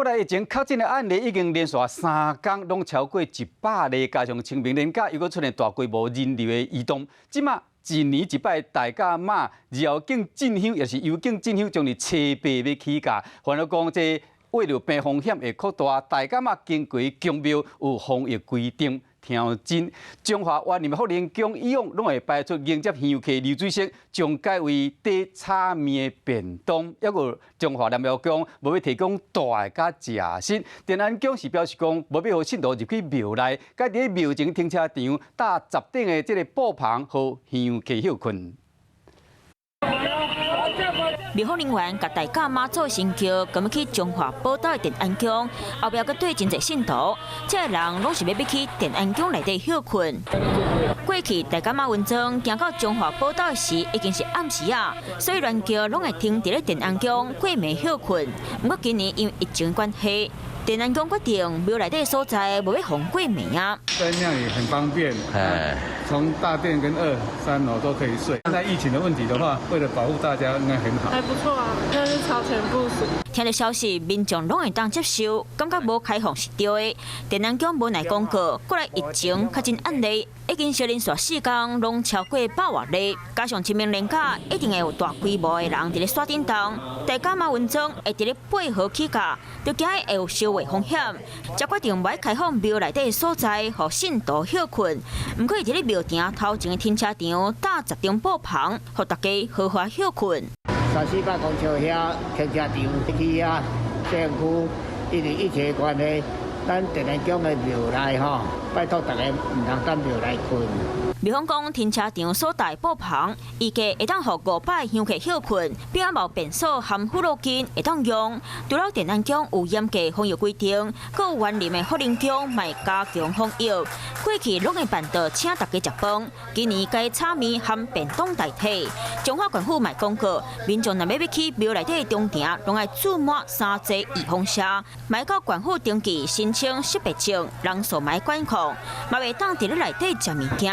來疫情確診的案例已經連續三工攏超過100例，加上清明連假又閣出現大規模人流的移動，這馬一年一擺大甲媽繞境進香，抑是遊境進香，將佇初八欲起駕。傳說講這為了病風險會擴大，大甲媽經過宮廟有防疫規定。聽真，彰化員林的福寧宮以往攏會擺出迎接香客流水席，將改為綴炒麵的便當。抑閣彰化南廟宮無欲提供蹛佮食食。鎮安宮是表示講，無欲予信徒入去廟內，改佇廟前停車場搭十頂的這个布棚，予香客歇睏。廟方人員共大甲媽祖神轎，共去彰化寶島的鎮安宮，後壁閣綴真濟信徒，這个人攏是欲欲去鎮安宮內底歇睏。過去大甲媽雲裝行到彰化寶島時，已經是暗時啊，所以鸞轎攏會停佇咧鎮安宮過暝歇睏。毋過今年因為疫情關係，鎮安宮決定廟內底所在無欲予過暝啊。在廟裡很方便，從大殿跟二三樓都可以睡。現在疫情的問題的話，為了保護大家，應該很好。還不錯啊，這是超前部署。聽著消息，民眾攏會當接受，感覺無開放是對的。鎮安宮無奈公告，過來疫情確診案例已經小連續四工攏超過百外例，加上清明連假一定會有大規模的人佇咧山頂動，大甲媽雲裝會佇咧八號起駕，就驚會有燒話風險，才決定無愛開放廟內底所在，予信徒歇睏。毋過佇咧廟埕頭前的停車場搭十張布棚，予大家豪華歇睏。三四百公尺遐停車場去遐政府因為疫情關係，咱鎮安宮的廟內吼，拜託大家毋通佇廟內睏。廟方講停車場所搭布棚，預計會當予500香客歇睏，並仔無便所含輔路巾會當用。除了鎮安宮有嚴格防疫規定，閣有員林的福寧宮嘛加強防疫。過去攏會辦桌請大家食飯，今年改炒麵含便當代替。彰化縣府嘛公告，民眾若欲欲去廟內底中庭，攏愛注滿三劑預防射，嘛愛到縣府登記申請識別證，人數嘛愛管控，嘛袂當佇咧內底食物件。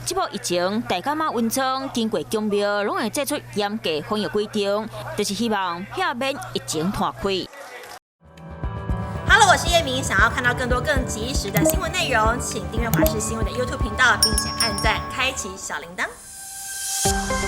這波疫情，大甲媽雲裝經過宮廟，攏會做出嚴格防疫規定，就是希望避免疫情傳開。 Hello，我是葉明，想要看到更多更及時的新聞內容，請訂閱華視新聞的 YouTube 頻道，並且按讚，開啟小鈴鐺。